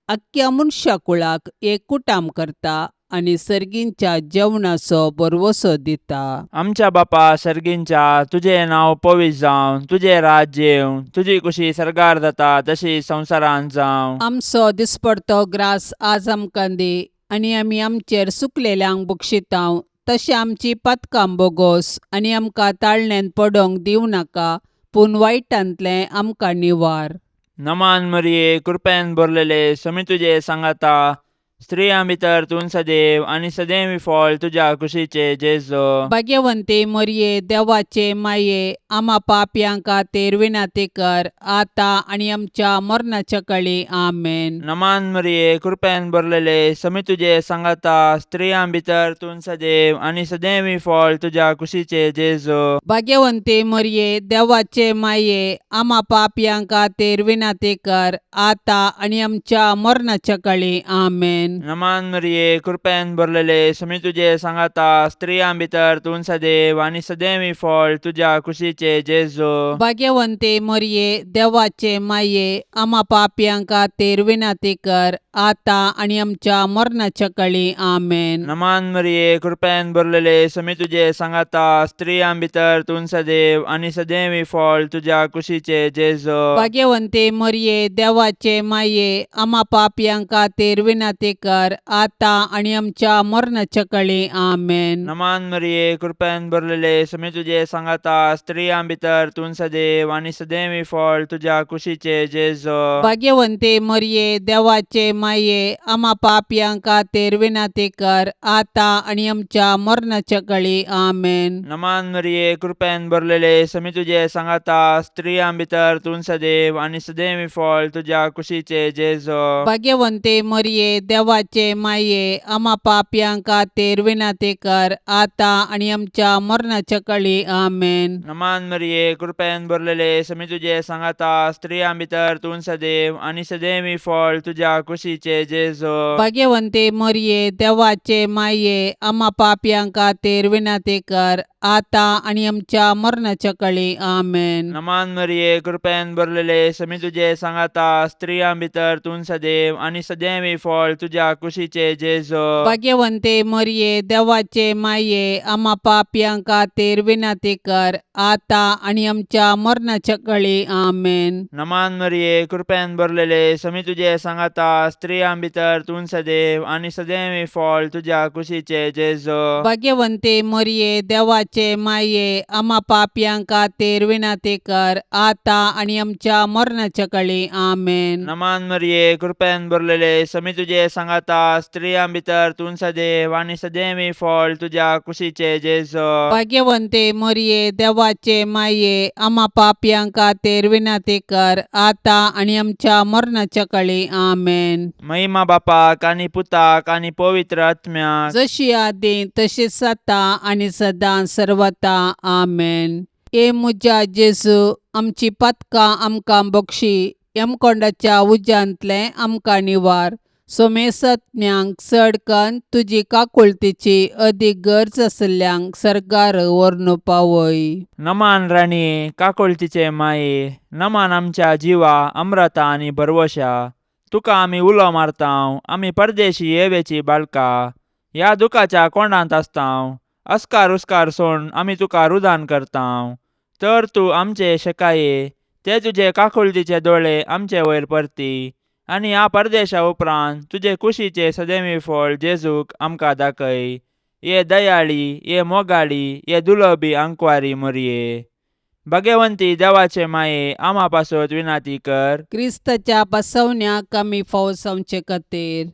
आख्ख्या मनशा कुळाक एक कुटाम करता आनी सर्गींच्या जेवणाचो भरवंसो दिता. आमच्या बापा सर्गींच्या, तुजें नांव पवित्र जावं, तुजें राज्य येवं, तुजी कुशी सर्गार जाता तशी संवसारांत जावं. आमचो दिसपडतो ग्रास आज आमकां दी आनी आमी आमचेर सुकलेल्यांक बक्षितांव तशें आमची पातकां बोगोस आनी आमकां ताळण्यांत पडोंक दिवं नाका पूण वायटांतलें आमकां निवार. नमान मरिये, कृपेन भरलेले, समी तुजे सांगाता, स्त्रियां भितर तूं सदैव आनी सदैव फळ तुज्या कुशीचे जेजू. भाग्यवंती मरये, देवाचे माये, आमा पापयां खातीर विनंती कर आतां आनी आमच्या मरणाच्या कळी. आमेन. नमान मरिये, कृपेन भरलेले, समी तुजे सांगाता, स्त्रियां भितर तूं सदैव आनी सदैव फळ तुज्या कुशीचे जेजू. भाग्यवंती मरये, देवाचे माये, आमा पापयां खातीर विनंती कर आतां आनी आमच्या मरणाच्या कळी. आमेन. नमान मरिये, कृपेन भरलेले, समी तुजे सांगाता, स्त्रियां भितर तूं सदैव आनी सदैव फळ तुज्या कुशीचे जेजू. भाग्यवंती मरये, देवाचे माये, आमा पापयां खातीर विनंती कर आतां आनी आमच्या मरणाच्या कळी. आमेन. नमान मरिये, कृपेन भरलेले, समी तुजे सांगाता, स्त्रियां भितर तूं सदैव आनी सदैव फळ तुज्या कुशीचे जेजू. भाग्यवंती मरये, देवाचे माये, आमा पापयां खातीर विनंती कर आतां आनी आमच्या मरणाच्या कळी. आमेन. नमान मरिये, कृपेन भरलेले, समी तुजे सांगाता, स्त्रियां भितर तूं सदैव आनी सदैव फळ तुज्या कुशीचे जेजू. भाग्यवंती मरये, देवाचे माये, आमा पापयां खातीर विनंती कर आतां आनी आमच्या मरणाच्या कळी. आमेन. नमान मरिये, कृपेन भरलेले, समी तुजे सांगाता, स्त्रियां भितर तूं सदैव आनी सदैव फळ तुज्या कुशीचे जेजू. भाग्यवंती मरये, देवाचे माये, आमा पापयां खातीर विनंती कर आतां आनी आमच्या मरणाच्या कळी. आमेन. नमान मरिये, कृपेन भरलेले, समी तुजे सांगाता, स्त्रियां भितर तूं सदैव आनी सदैव फळ तुज्या कुशीचे जेजू. भाग्यवंती मरये, देवाचे माये, आमा पापयां खातीर विनंती कर आतां आनी आमच्या मरणाच्या कळी. आमेन. नमान मरिये, कृपेन भरलेले, समी तुजे सांगाता, स्त्रियां भितर तूं सदैव आनी सदैव फळ तुज्या कुशीचे जेजू. भाग्यवंती मरये, देवाचे माये, आमा पापयां खातीर विनंती कर आतां आनी आमच्या मरणाच्या कळी. आमेन. नमान मरिये, कृपेन भरलेले, समी तुजे सांगाता, स्त्रियां भितर तूं सदैव आनी सदैव फळ तुज्या कुशीचे जेजू. भाग्यवंती मरये, देवाचे माये, आमा पापयां खातीर विनंती कर आतां आनी आमच्या मरणाच्या कळी. आमेन. नमान मरिये, कृपेन भरलेले, समी तुजे सांगाता, स्त्रियां भितर तूं सदैव आनी सदैव फळ तुज्या कुशीचे जेजू. भाग्यवंती मरये, देवाचे माये, आमा पापयां खातीर विनंती कर आतां आनी आमच्या मरणाच्या कळी. आमेन. महिमा बापाक आनी पुताक आनी पवित्र आत्म्याक, जशी आदी तशीच आतां आनी सदां सर्वता. आमेन. ए म्हज्या जेजू, आमची पातकां आमकां बक्षी, यमकोंडाच्या उज्यांतलें आमकां निवार, सोमेसत्म्यांक चड कन्न तुजी काकुळतीची अदीक गरज आशिल्ल्यांक सर्गार व्हरून पावय. नमान राणये, काकुळतीचे माये, नमान आमच्या जिवा अम्रता आनी भरवशा, तुका आमी उलो मारतांव, आमी परदेशी येवेची बाळका, ह्या दुखाच्या कोंडांत आसतांव, अस्कार उस्कार सोड आमी तुका रुदान करतांव, तर तूं आमचे शेकाये, ते तुजे काकुळतीचे दोळे आमचे वयर परती आनी ह्या परदेशा उपरांत तुजे कुशीचे सदैवी फळ जेजूक आमकां दाखय. ये दयाळी, ये मोगाळी, ये दुलबी आंकवारी मोरये, भाग्यवंती देवाचे माये, आमा पासत विनाती कर. क्रिस्ताच्या बसवण्याक आमी फावो जावचे खातीर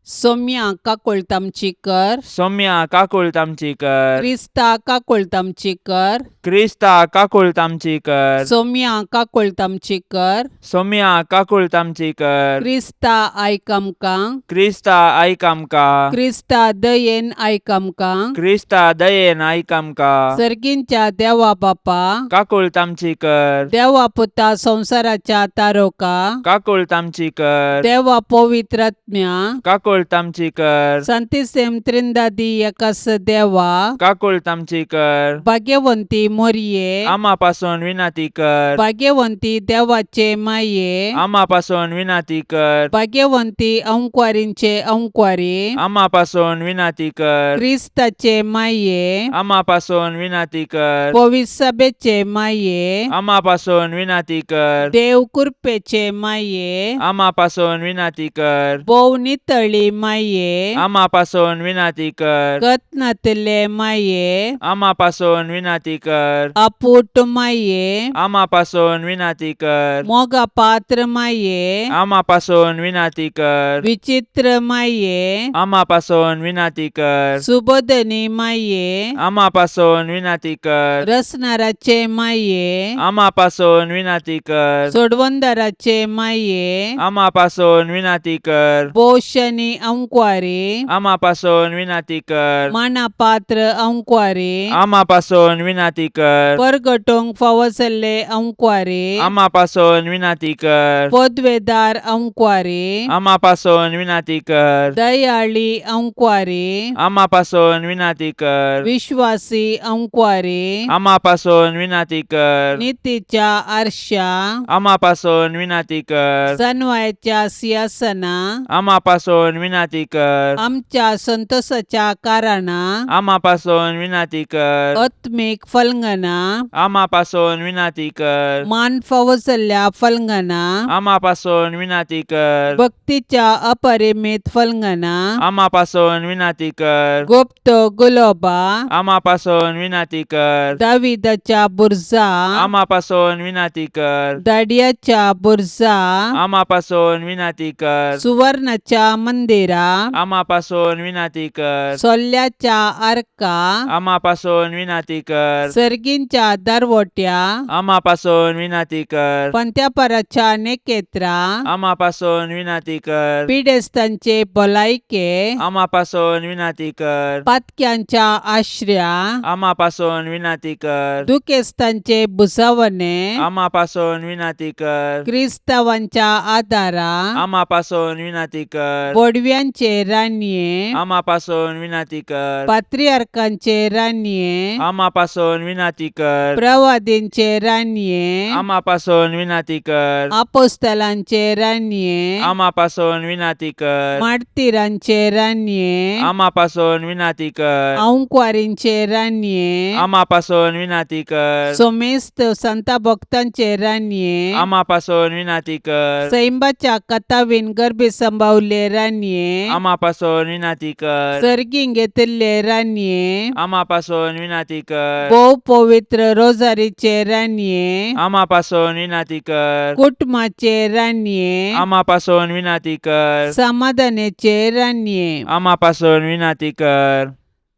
सोम्या काकुळट आमची कर. सौम्या काकुळट आमची कर. क्रिस्ता काकुळट आमची कर. क्रिस्ता काकुळट आमची कर. सोम्या काकुळट आमची कर. सोम्या काकुळट आमची कर. क्रिस्ता आयक आमकां. क्रिस्ता आयक आमकां. क्रिस्ता दयेन आयक आमकां. क्रिस्ता दयेन आयक आमकां. सर्गींच्या देवा बापा, काकुळट आमची कर. देवा पुता संवसाराच्या तारोका, काकुळट आमची कर. देवा पवित्रात्म्या, काकुळट आमची कर. संतिसेम त्रिंदादी एकास देवा, काकुळट आमची कर. भाग्यवंती मोरये, आमा पासून विनंती कर. भाग्यवंती देवाचे माये, आमा पासून विनंती कर. भाग्यवंती अंकवारींचे अंकवारी, आमा पासून विनंती कर. क्रिस्ताचे माये, आमा पासून विनंती कर. पविसभेचे माये, आमा पासून विनंती कर. देव कृपेचे माये, आमा पासून विनंती कर. भोव नितळी माये, आमा पासून विनंती कर. कतनातले माये, आमा पासून विनंती कर. आपूट माये, आमा पासून विनंती कर. मोगा पात्र माये, आमा पासून विनंती कर. विचित्र माये, आमा पासून विनंती कर. सुबोधनी माये, आमा पासून विनंती कर. रसनाराचे माये, आमा पासून विनंती कर. सोडवंदाराचे माये, आमा पासून विनंती कर. पोशनी अंकवारी, आमा पासून विनंती कर. मानापात्र अंकवारी, आमा पासून विनंती कर. परगटोंक फावो जाल्ले अंकवारी, आमा पासून विनंती कर. पदवेदार अंकवारी, आमा पासून विनंती कर. दयाळी अंकवारी, आमा पासून विनंती कर. विश्वासी अंकवारी, आमा पासून विनंती कर. नितीच्या आरशा, आमा पासून विनंती कर. सनवायच्या सिंहासना, आमा पासून विनंती कर. आमच्या संतोषाच्या कारणा, आमा पासून विनंती कर. आत्मीक फलंगना, आमा पासून विनंती कर. मान फावो जाल्ल्या फलंगना, आमा पासून विनंती कर. भक्तीच्या अपरिमित फलंगना, आमा पासून विनंती कर. गुप्त गुलोबा, आमा पासून विनंती कर. दाविदाच्या बुर्जा, आमा पासून विनंती कर. दाडियाच्या बुर्जा, आमा पासून विनंती कर. सुवर्णाच्या मंदिरा, आमा पासून विनंती कर. सोल्ल्याच्या आर्का, आमा पासून विनंती कर. सर्गींच्या दरवट्या, आमा पासून विनंती कर. पंत्यापराच्या नेकेत्रा, आमा पासून विनंती कर. पिडेस्तांचे भलायके, आमा पासून विनंती कर. पातक्यांच्या आश्र्या, आमा पासून विनंती कर. दुखेस्तांचे भुजावणे, आमा पासून विनंती कर. क्रिस्तावांच्या आदारा, आमा पासून विनंती कर. बोडव्यांचे रानये, आमा पासून विनंती कर. पात्रियार्कांचे रानये, आमा पासून विनंती कर. प्रवादींचे रानये, आमा पासून विनंती कर. आपोस्तलांचे रानये, आमा पासून विनंती कर. मार्तीरांचे रानये, आमा पासून विनंती कर. अंकवारींचे रानये, आमा पासून विनंती कर. सोमेस्त संता भक्तांचे रानये, आमा पासून विनंती कर. सैंबाच्या कथावीन गर्भी संभावले रानये, आमा पासून विनंती कर. सर्गीं घेतिल्ले रानये, आमा पासून विनंती कर. भोव पवित्र रोजारीचे रानये, आमा पासून विनंती कर. कुटुंबाचे रानये, आमा पासून विनंती कर. समाधानाचे रानये, आमा पासून विनंती कर.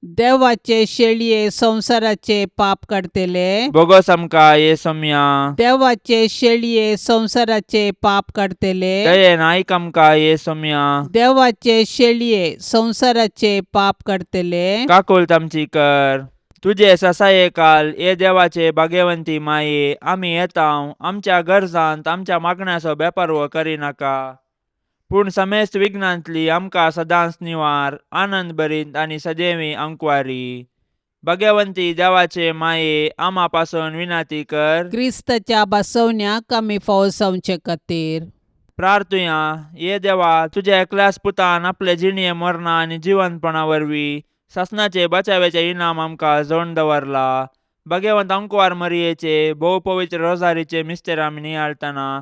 देवाचे शेळये संवसाराचे पाप काडटले, बोगोस आमकां ये सोम्या. देवाचे शेळये संवसाराचे पाप काडटले, दयेन आयक आमकां ये सोम्या. देवाचे शेळये संवसाराचे पाप काडटले, काकुळट आमची कर. तुजे ससाये काल ये देवाचे भाग्यवंती माये, आमी येता आमच्या गरजांत आमच्या मागण्याचो बेपर्व करिनाका, पूण समेस्त विघ्नांतली आमकां सदांच निवार, आनंद भरीत आनी सदैवी अंकवारी. भाग्यवंती देवाचे माये, आमा पासून विनंती कर. क्रिस्ताच्या बसवण्याक आमी फावो जावचे खातीर. प्रार्थुया. ये देवा, तुज्या एकल्याच पुतान आपले जिणये मरणा आनी जिवंतपणा वरवीं सासणाचे बचाव्याचे इनाम आमकां जोडून दवरला. भाग्यवंत अंकवार मरियेचे भोव पवित्र रोजारीचे मिस्तेर आमी नियाळतना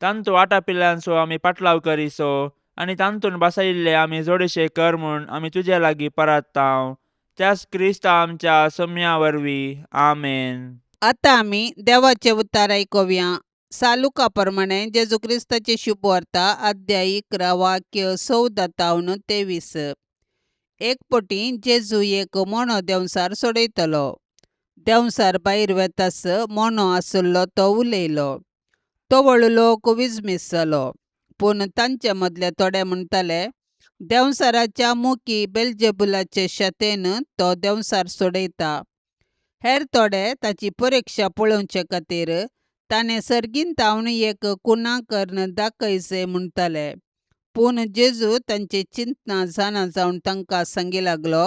तांतू आटापिल्ल्यांचो आमी पाटलाव करिसो आनी तांतून बसयिल्ले आमी जोडशे कर म्हूण आमी तुजे लागीं परत्तांव, त्याच क्रिस्ता आमच्या सम्या वरवीं. आमेन. आतां आमी देवाचे उतार आयकुया. सालुका प्रमाणे जेजू क्रिस्ताची शुभवार्ता, अध्याय 11, वाक्य 14 तावन 23. एक पटी जेजू एक मोणो देंवचार सोडयतलो. देंवचार भायर वेतास मोनो आशिल्लो तो उलयलो. तवळ लोक विजमीस जालो. पूण तांचे मदले थोडे म्हणटाले, देंवचाराच्या मुकी बेलजेबुलाचे शतेन तो देंवचार सोडयता. हेर थोडे ताची परिक्षा पळोवचे खातीर ताणें सर्गीन तावन एक कुणा करून दाखयचें म्हणटाले. पूण जेजू तांची चिंतना जाणा जावन तांकां सांगी लागलो,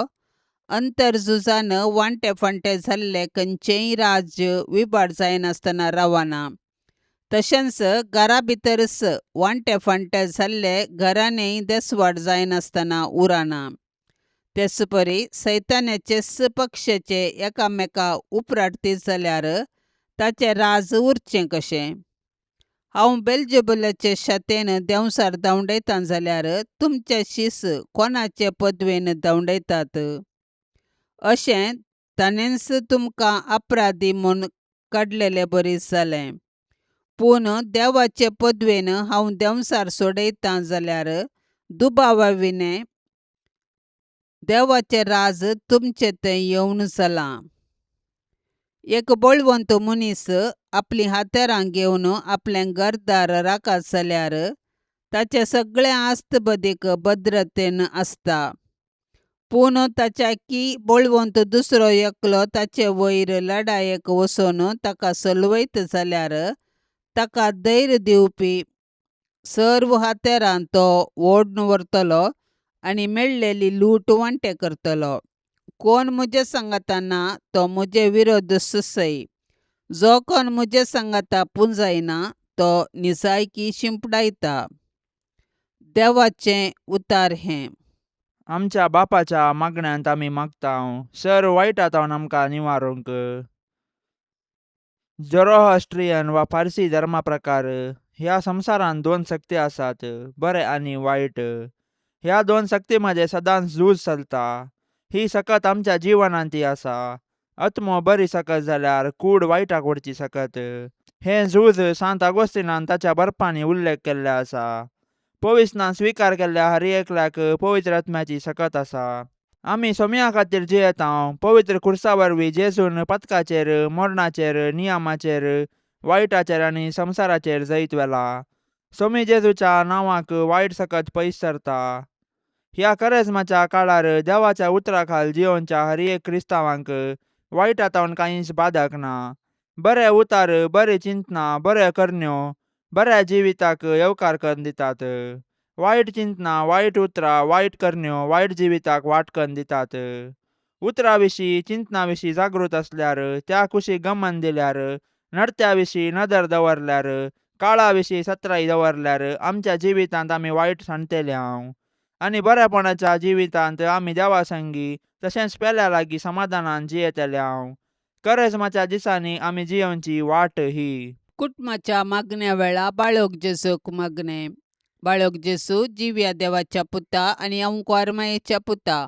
अंतरझुजान वांटे फांटे जाल्लें खंयचेंय राज्य विबाड जायनासतना रावना. तशेंच घरा भितरच वांटे फांटे जाल्ले घरांनीय देसवाड जायनासतना उरना. तेच परी सैतानाचेच पक्षाचे एकामेका उपराटतीत जाल्यार ताचें राज उरचें कशें? हांव बेलजेबुलाचे शातेन देंवचार धांवडयतां जाल्यार तुमचे शीस कोणाचे पदवेन धांवडयतात? अशें ताणेंच तुमकां अपराधी म्हूण काडलेले बरी जालें. पूण देवाचे पदवेन हांव देंवचार सोडयतां जाल्यार दुबावा विणें देवाचें राज तुमचे थंय येवन जालां. एक बळवंत मनीस आपलीं हातेरां घेवन आपलें घरदार राखत जाल्यार ताचें सगळें आस्त बदीक भद्रतेन आसता. पूण ताच्या की बळवंत दुसरो एकलो ताचे वयर लडायेक वचून ताका सलवयत जाल्यार ताका धैर्य दिवपी सर्व हातेरां तो ओडून व्हरतलो आनी मेळ्ळेली लूट वांटे करतलो. कोण म्हजे सांगाता ना तो म्हजे विरोध सुसय. जो कोण म्हजे सांगाता पुंजायना तो निजायकी शिंपडायता. देवाचें उतार हें. आमच्या बापाच्या मागण्यांत आमी मागता सर वायटा तावन आमकां निवारूंक. झोरोहास्ट्रियन वा फारसी धर्मा प्रकार ह्या संवसारांत दोन शक्ती आसात, बरें आनी वायट. ह्या दोन शक्ती मदें सदांच झूज चलता. ही सकत आमच्या जिवनांत आसा. आत्मो बरी सकत जाल्यार कूड वायटाक व्हरची सकत. हें झूज सांत आगोस्तिनान ताच्या बरपांनी उल्लेख केल्ले आसा. पविस्नान स्विकार केल्ल्या हर एकल्याक पवित्र आत्म्याची सकत आसा. आमी सोम्या खातीर जियेता. पवित्र खुर्सा वरवीं जेजून पथकाचेर, मरणाचेर, नियमाचेर, वायटाचेर आनी संवसाराचेर जैत व्हेला. सोमी जेजूच्या नांवाक वायट सकत पयस सरता. ह्या करेजमाच्या काळार देवाच्या उतरा खाल जियोनच्या हर एक क्रिस्तांवांक वायटा तावन कांयच बादक ना. बरे उतार, बरी चिंतना, बऱ्यो करण्यो बऱ्या जिविताक येवकार करून दितात. वायट चिंतना, वायट उतरां, वायट करण्यो वायट जिविताक वाट करून दितात. उतरां विशीं, चिंतना विशीं जागृत आसल्यार, त्या कुशीक गमन दिल्यार, नडत्या विशीं नदर दवरल्यार, काळा विशीं सत्राय दवरल्यार आमच्या जिवितांत आमी वायट सांडटले हांव आनी बऱ्यापणाच्या जिवितांत आमी देवा संगी तशेंच पेल्या लागीं समाधानान जियेतले हांव. करेजमाच्या दिसांनी आमी जियोवची वाट ही. कुटुंबाच्या मागण्या वेळा बाळक जेजूक मागणें. बाळक जेजू जिव्या देवाच्या पुता आनी अंकुर मायेच्या पुता,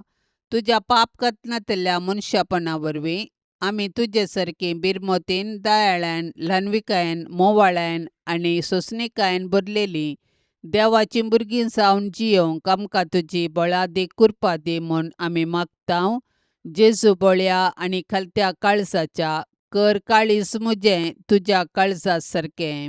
तुज्या पाप कथनांतल्या मनशापणा वरवीं आमी तुजे सारकी बिरमोतीन, दयाळान, ल्हानविकायेन, मोवाळायन आनी सोंसणिकायेन भरलेली देवाचीं भुरगीं जावन जियोवंक आमकां तुजी बळादीक कृपा दी म्हूण आमी मागता. जेजू बळया आनी खालत्या काळजाच्या, कर काळीज म्हजें तुज्या काळजा सारकें.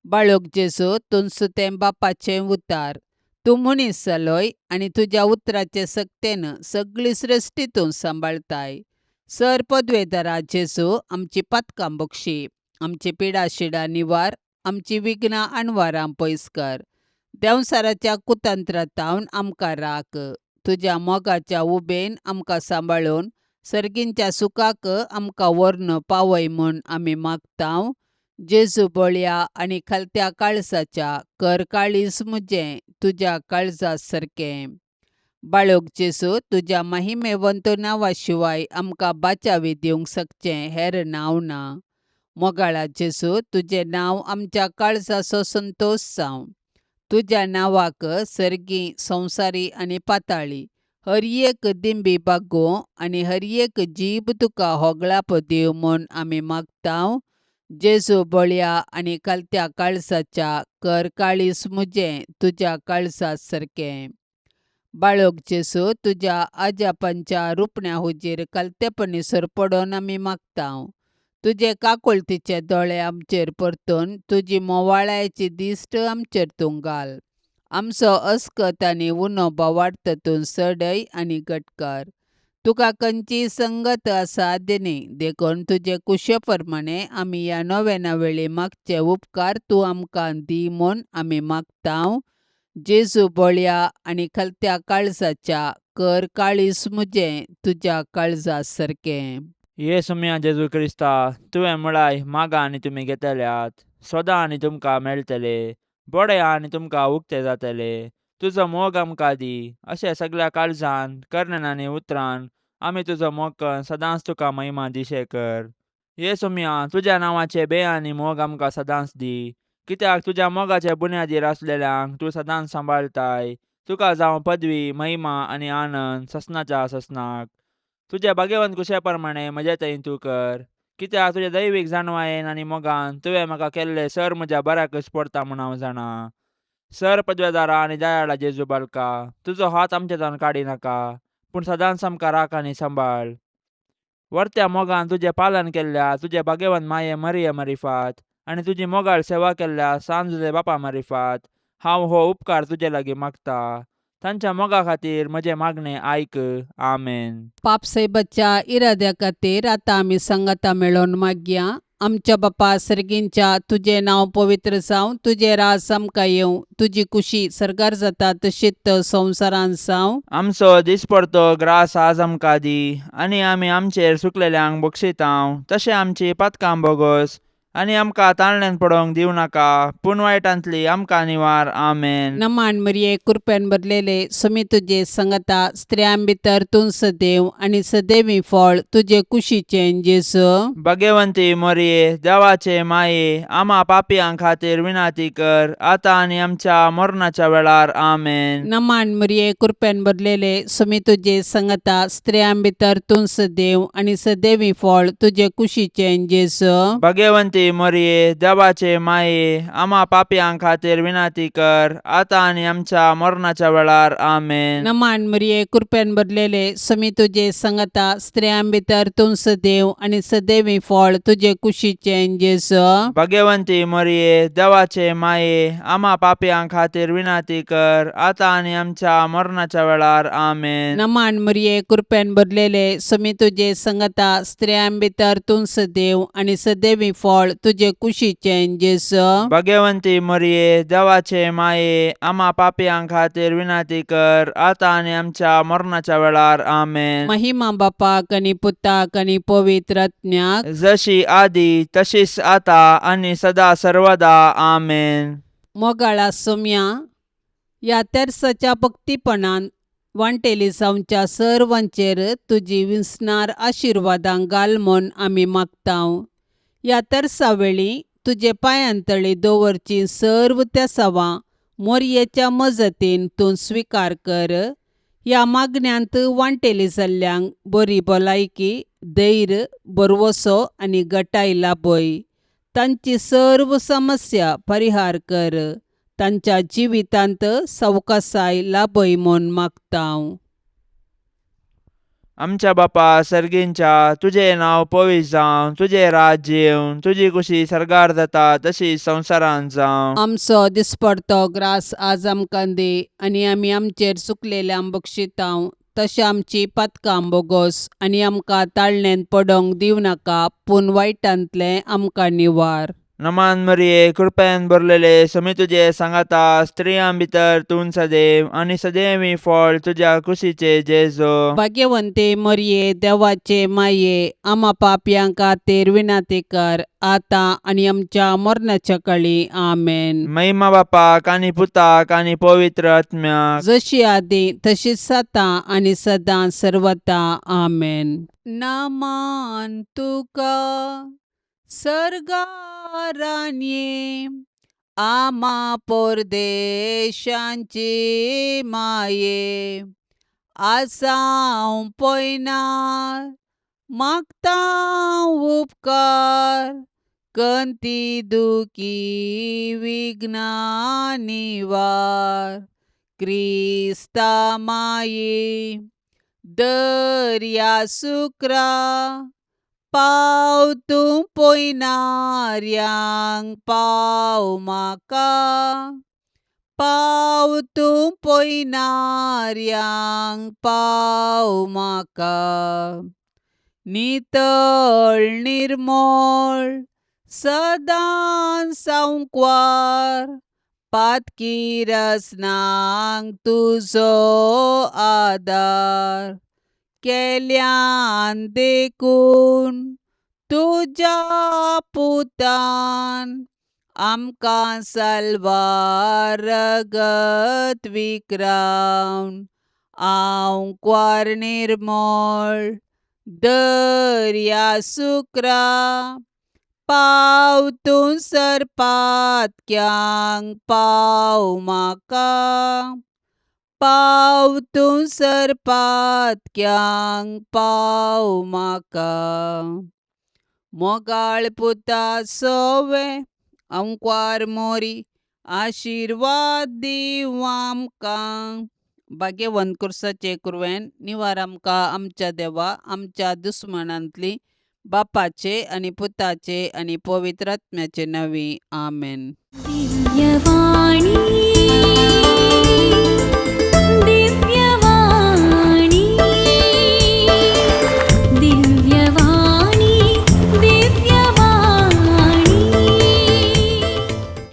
बाळक जेजू तूं तें बापाचें उतार. तूं मनीस जालोय आनी तुज्या उतराचे सक्तेन सगळी सृश्टी तूं सांबाळताय. सर पदवेदारा जेजू आमची पातकां बक्षी, आमची पिडा शिडा निवार, आमची विघ्नां अणवारां पयस कर. देंवचाराच्या कुतंत्रातावन आमकां राख. तुज्या मोगाच्या उबेन आमकां सांबाळून सर्गींच्या सुखाक आमकां व्हरून पावय म्हूण आमी मागता. जेजू बळया आनी खालत्या काळजाच्या, कर काळीज म्हजें तुज्या काळजा सारकें. बाळक जेजू तुज्या महिमेवंत नांवा शिवाय आमकां बाचावी दिवंक शकचें हेर नांव ना. मोगाळा जेजू तुजें नांव आमच्या काळजाचो संतोश जावं. तुज्या नांवाक सर्गी, संवसारी आनी पाताळी हर एक दिंबी बागोवं आनी हर एक जीब तुका होगळाप दिवं म्हूण आमी मागता. जेजू बळया आनी खालत्या काळजाच्या, कर काळीज म्हजें तुज्या काळजा सारकें. बाळक जेजू तुज्या आज्यापांच्या रुपण्या हुजीर कलतेपणी सरपडोन आमी मागता. तुजे काकुळतीचे दोळे आमचेर परतून तुजी मोवाळायेची दिश्ट आमचेर तूं घाल. आमचो अस्कत आनी उणो बोवाळ तूं सडय आनी घट कर. तुका खंयची संगत आसा दिनी देखून तुजे कुशे प्रमाणे आमी ह्या नोवेना वेळी मागचे उपकार तूं आमकां दी म्हूण आमी मागता. जेजू बळया आनी खलत्या काळजाच्या कर काळीज म्हजें तुज्या काळजा सारकें. ये सोम्या जेजू क्रिस्ता, तुवें म्हळाय मागा आनी तुमी घेतल्यात, सोदा आनी तुमकां मेळटले, बडया आनी तुमकां उक्ते जातले. तुजो मोग आमकां दी अशें सगळ्या काळजान करण्यान आनी उतरान आमी तुजो मोग करून सदांच तुका महिमा दिशे कर. ये सोम्या, तुज्या नांवाचे बे आनी मोग आमकां सदांच दी, कित्याक तुज्या मोगाचे बुन्यादीर आसलेल्यांक तूं सदांच सांबाळटाय. तुका जावं पदवी, महिमा आनी आनंद ससनाच्या ससनाक. तुज्या भाग्यवंत कुशे प्रमाणे म्हजे थंय तूं कर, कित्याक तुज्या दैवीक जाणवायेन आनी मोगान तुवें म्हाका केल्लें सर म्हज्या बऱ्याकच पडटा म्हूण हांव जाणा. सर पदवेदारा आनी दयाळा जेजू बालका, तुजो हात आमच्या काडी नाका, पूण सदांच आमकां राख आनी सांबाळ. वर्त्या मोगान तुजें पालन केल्ल्या तुजे भाग्यवंत माये मरिये मारिफात आनी तुजी मोगाळ सेवा केल्ल्या सान जुजे बापा मारिफात हांव हो उपकार तुजे लागीं मागता. तांच्या मोगा खातीर म्हजें मागणें आयक. आमेन. पापसाहेबाच्या इराद्या खातीर आतां आमी संगता मेळोवन मागया. आमच्या बापा सर्गींच्या तुजें नांव पवित्र जावं, तुजें राज आमकां येवं, तुजी कुशी सर्गार जाता तशीच संवसारांत जावं. आमचो दिसपडतो ग्रास आज आमकां दी आनी आमी आमचेर सुकलेल्यांक बक्षितांव तशें आमची पातकां बोगोस आनी आमकां ताळण्यान पडोवंक दिवं नाका, पूण वायटांतली आमकां निवार. आमेन. नमान मरिये, कृपेन भरलेले, सुमी तुजे संगता, स्त्रियां भितर तूं सदैव आनी सदैवी फळ तुजे कुशीचें जेजू. भाग्यवंती मोरये, देवाचे माये, आमा पापयां खातीर विनाती कर आतां आनी आमच्या मरणाच्या वेळार. आमेन. नमान मरिये, कृपेन भरलेले, सुमी तुजे संगता, स्त्रियां भितर तूं सदैव आनी सदैवी फळ तुजे कुशीचें जेजू. भाग्यवंती मोरये, देवाचे माये, आमा पापयां खातीर विनाती कर आतां आनी आमच्या मरणाच्या वेळार. आमेन. नमान मरिये, कृपेन भरलेले, सुमी तुजे संगता, स्त्रियां भितर तूं सदैव आनी सदैवी फळ तुजे कुशीचें जेजू. भाग्यवंती मोरये, देवाचे माये, आमा पापयां खातीर विनाती कर आतां आनी आमच्या मरणाच्या वेळार. आमेन. नमान मरिये, कृपेन भरलेले, सुमी तुजे संगता, स्त्रियां भितर तूं सदैव आनी सदैवी फळ तुजे कुशीचें जेजू. भाग्यवंती मोरये, देवाचे माये, आमा पापयां खातीर विनाती कर आतां आनी आमच्या मरणाच्या वेळार. आमेन. महिमा बापाक आनी पुताक आनी पवित्र आत्म्याक, जशी आदी तशीच आता आनी सदा सर्वदा. आमेन. मोगाळा सोम्या, ह्या तेर्साच्या भक्तीपणान वांटेली जावच्या सर्वांचेर तुजी विसणार आशिर्वादां घाल म्हूण आमी मागता. ह्या तेर्सा वेळी तुजे पांयांतळी दवरची सर्व तेसावां मोरयेच्या मजतीन तूं स्विकार कर. ह्या मागण्यांत वांटेली जाल्ल्यांक बरी भलायकी, धैर्य, भरवसो आनी गटाय लाभय. तांची सर्व समस्या परिहार कर. तांच्या जिवितांत सवकासाय लाभय म्हूण मागता. आमच्या बापा सर्गींच्या, तुजें नांव पवित्र जावं, तुजें राज्य येवं, तुजी कुशी सर्गार जाता तशी संवसारांत जावं. आमचो दिसपडतो ग्रास आज आमकां दी आनी आमी आमचेर चुकलेल्यांक बक्षितांव तशें आमची पातकां बोगोस आनी आमकां ताळणेंत पडोवंक दिवं नाका, पूण वायटांतलें आमकां निवार. नमान मरिये, कृपेन भरलेले, समी तुजे सांगाता, स्त्रियां भितर तूं सदैव आनी सदैवी फळ तुज्या कुशीचे जेजू. भाग्यवंते मरिये, देवाचे माये, आमा पापयां खातीर विनंती कर आतां आनी आमच्या मरणाच्या काळी. आमेन. महिमा बापाक आनी पुताक आनी पवित्र आत्म्याक, जशी आदी तशीच आतां आनी सदां सर्वता. आमेन. नमान तुका सर्गारान्ये, आमा परदेशांची माये, आसांव पयना मागता उपकार, कंती दुखी विघ्ना निवार, क्रिस्ता माये दर्या सुक्रा पाव तूं पयणाऱ्यांक पाव म्हाका पाव तूं पयणाऱ्यांक पाव म्हाका नितळ निर्मळ सदां सांकवार पातकी रसनांक तुजो आदार केल्यान देखून तुज्या पुतान आमकां साल्वार रगत विक्रावन आंकवार निर्मळ दर्या सुक्रा पाव तूं सरपातक्यांक पाव म्हाका पाव तूं सरपातक्यांक पाव म्हाका मोगाळ पुता सोवे अंकवार मोरी आशिर्वाद दीव आमकां भाग्यवंत कुर्साचे कुरवेन निवार आमकां आमच्या देवा आमच्या दुस्मनांतली बापाचे आनी पुताचे आनी पवित्र आत्म्याचे नांवी आमेन. दिव्यवाणी.